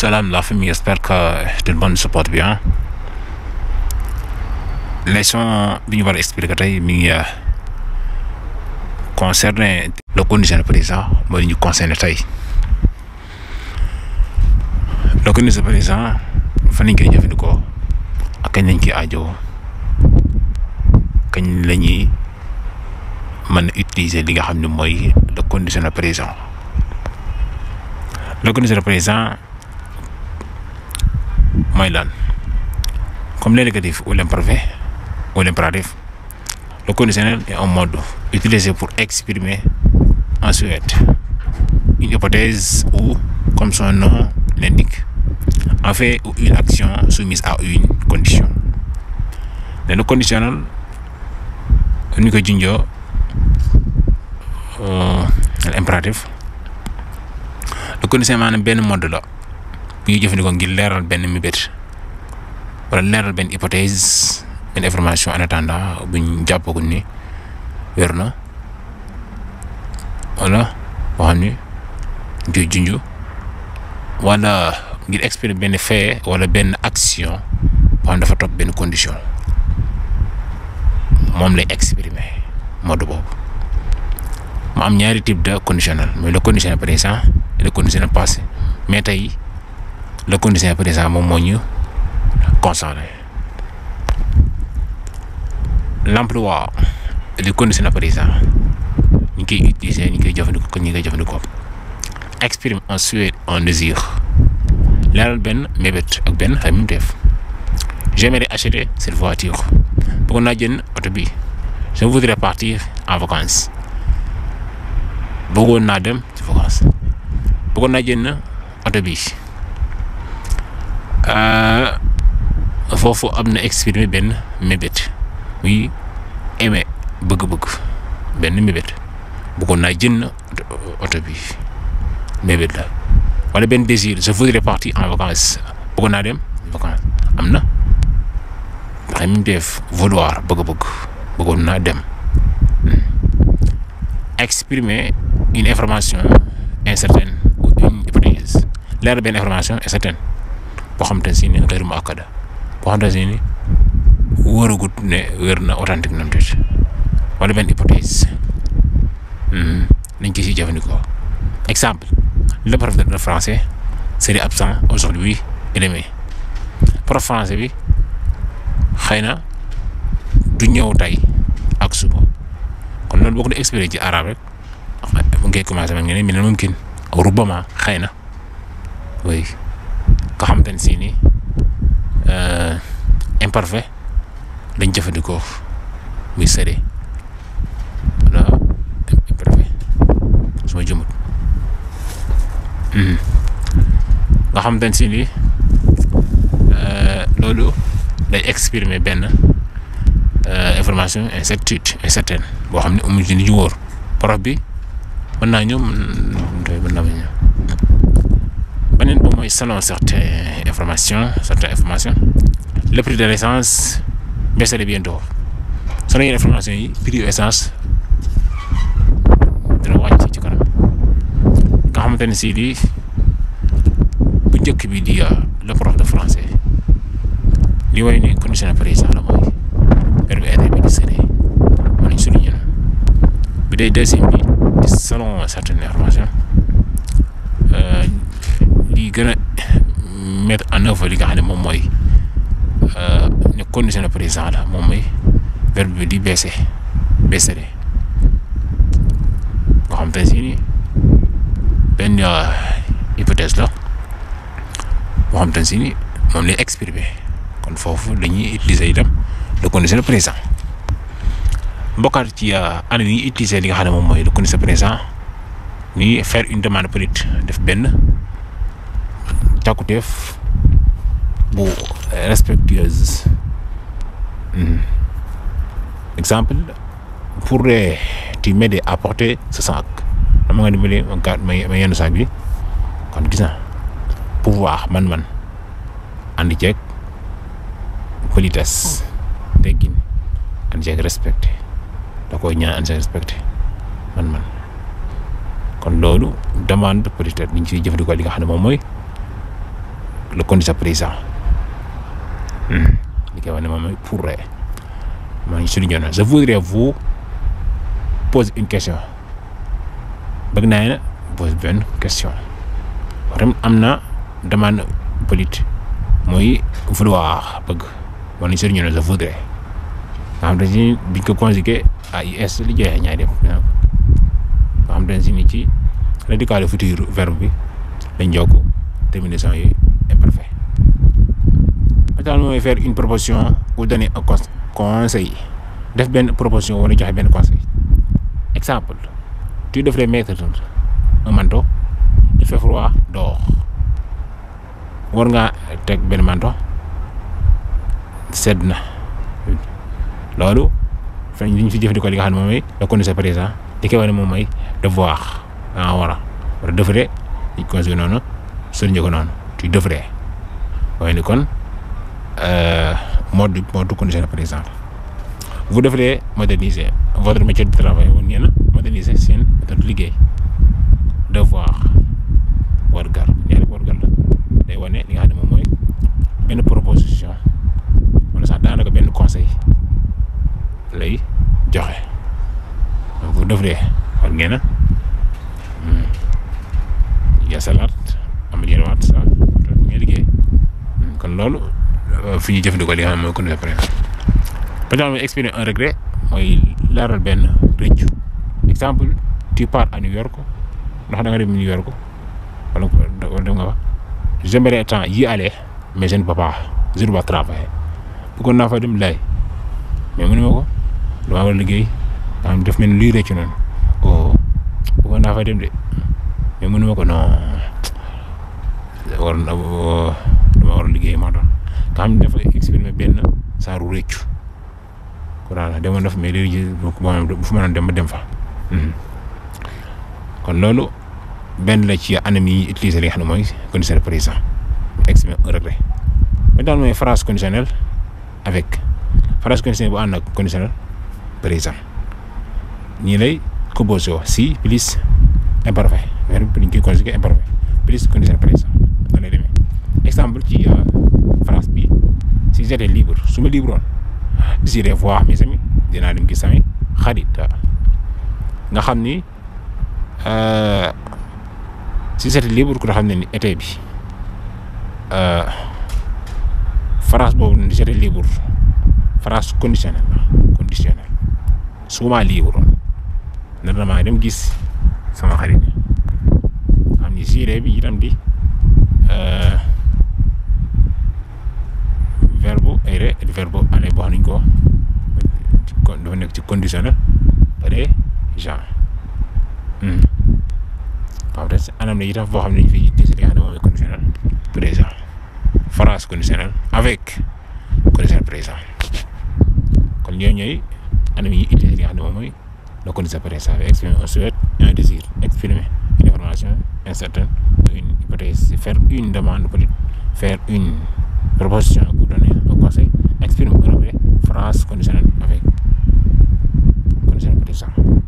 Salam la famille, j'espère que tout le monde se porte bien. Leçon bi ñu war a expliquer tey mi ngi concerné le conditionné présent mooy ñu concerné tey. Le conditionné présent fan lañ koy jëfandikoo ak kañ lañ koy aajoo kañ la ñuy mën a utiliser li nga xam ne mooy le conditionné présent. Le conditionné présent mooy lan comme l'indicatif ou l'imparfait ou l'impératif. Le conditionnel est un mode utilisé pour exprimer un souhait, une hypothèse ou, comme son nom l'indique, un fait ou une action soumise à une condition. Le conditionnel ni ko junjoo l'impératif. Le conditionnel maanaam benn mode la bu ñuy jëfandikoo ngir leeral benn mébét wala leeral benn hypothèse, benn information en attendant bu ñu jàppagul ni wér na wala boo xam ni du junj wala ngir exprimer benn fait wala benn action boo xam dafa topp benn condition moom lay exprimer mode boobu. mu am ñaari type de conditionnel mooy le conditionnel présent et le conditionnel passé mais tey le conditionnel présent moom moo ñu concerné. L'emploi du conditionnel présent ñu koy utiliser ñu koy jëfandikoo ko ñu koy jëfandikoo exprime un souhait, un désir, leeral benn mébét ak benn xemmeemteef. J'aimerais acheter cette voiture. bëggoon naa jënd oto bi. Je voudrais partir en vacances. bëggoon naa dem ci vacances. bëggoon naa jënd oto bi. foofu am na exprimer benn mébét muy aimer bëgg-bëgg benn mébét bëggoon naa jënd oto bi mébét la wala benn désir. Je voudrais partir en vacances. bëggoon naa dem vacances am na xam nga def vouloir bëgg-bëgg bëggoon naa dem. Exprimer une information incertaine ou une hypothèse leer benn information incertaine boo xam te si ne xëy na akkada boo xam te si ne wóoragut ne wér na authentique nam tëj wala benn hypothèse nañ ko si jëfandikoo. Exemple, le prof de français serait absent aujourd'hui et demain. Prof français bi xëy na du ñëw tey ak suba kon loolu boo ko di expliqué ci arabe rek mu ngi commencé ma ngeen ne mumkin rubbama xëy na oui nga xam te ne si ni imparfait dañ jëfandikoo muy serait wala imparfait su ma jëmut nga xam te ne si ni loolu day exprimer benn information incertaine boo xam ne amuñ ci ni ju wóor. prof bi mën naa ñëw mën naa ñëw. beneen ba mooy selon certaines informations le prix de l'essence baisserait bientôt. selon yenn information yi prix de l'essence dina wàcc ci kanam nga xamante ne si lii bu njëkk bi di le prof de français li way ni conditionnel présent la mooy verbe être bi di serait mën nañ souligner bi day deuxième bi di selon certaines informations li gën a mettre en œuvre li nga xam ne moom mooy ne conditionnel présent la moom mooy verbe bi di baisserait nga xam te si ni benn hypothèse la boo xam te si ni moom lay exprimer kon foofu dañuy utiliser itam le conditionnel présent. mbokkaat ci année yi utiliser li nga xam ne moom mooy le conditionnel présent ni faire une demande polite def benn càkkutéef bu respectueuse. Exemple, pourrais-tu m'aider à porter ce sac? dama nga dimbali ma yenn sac bi kon gis na pouvoir man andi ceeg politesse teggin andi ceeg respecté da koy ñaan andi ceeg respecté man kon loolu demande peut-être niñ ciy jëfandikoo li nga xam ne moom mooy le conditionnel présent li koy wax ne moom mooy pourrait maa ngi souligné na je voudrais vous poser une question bëgg naa ne pose benn question tam am na demande politique mooy vouloir bëgg moo nañ souligné na je voudrais nga xam te si biñ ko conjugué AIS li jeexee ñaari def nga xam te si ni ci radical futur verbe bi dañ jokk terminaison yi imparfait maintenant mooy faire une proposition ou donner un conseil def benn proposition wala joxe benn conseil exemple tu devrais mettre un manteau il fait froid dehors war ngaa teg benn manteau sedd na loolu fa ñu fi jëfandikoo li nga xam ne moom mooy le conditionnel présent li koy wane moom mooy devoir da nga war a wala devrait ñu conseillé noonu souligné ko noonu tu devrais waaye ni kon mode conditionnel présent vous devrez moderniser votre métier de travail woon ngeen moderniser seen méthode liggéey devoir wargar ñaari wargar la day wane li nga xam ne moom mooy benn proposition wala sax daanaka benn conseil lay joxe vous devrez war ngeen yasalaat améliorer sa ngeen liggéey kon loolu fi ñuy jëfandikoo li nga xam ne mooy conditionnel présent par exemple exprimer un regret mooy leeral benn rëccu exemple tu pars à New York ndax da nga dem New York wala dem nga fa j'aimerais tant y aller mais je ne peux pas je dois travailler bëggoon naa fa dem lay mais mënu ma ko dama war a liggéey nga xam def mel ni luy rëccu noonu bëggoon naa fa dem de mais mënu ma ko non dama war a liggéey moo tax nga xam ne dafa exprimer benn saaru rëccu ko daal demoon def mais léegi bu fu ma dem ba dem fa kon loolu benn la ci anam yi utiliser li nga xam ne mooy conditionnel présent exprimer un regret mais daal mooy phrase conditionnelle avec phrase conditionnelle bu ànd ak conditionnel présent ñii lay composé si plus imparfait verbe bi dañ koy conjugué imparfait plus conditionnel présent noonu lay demee exemple ci phrase bi si j'étais libre su ma libre woon désiré voir mes amis dinaa dem gis samay xarit nga xam ni si j'étais libre ku nga xam ne ni été bi phrase boobu ni j'étais libre phrase conditionnelle su ma libre woon nar na maa dem gis sama xarit yi xam ni juré bi itam di verbe ere et verbe aller boo xam nañ ko dafa nekk ci conditionnel présent waaw te anam la itam boo xam ne dañu fiy gis li nga xam ne moom mooy conditionnel présent phrase conditionnelle avec conditionnel présent kon ñooy anam yi utiliser li nga xam ne moom mooy le conditionnel présent exprimer un souhait un désir exprimer une information incertaine une hypothèse faire une demande politique faire une proposition ou donner un conseil exprimer un regret phrase conditionnelle avec conditionnel présent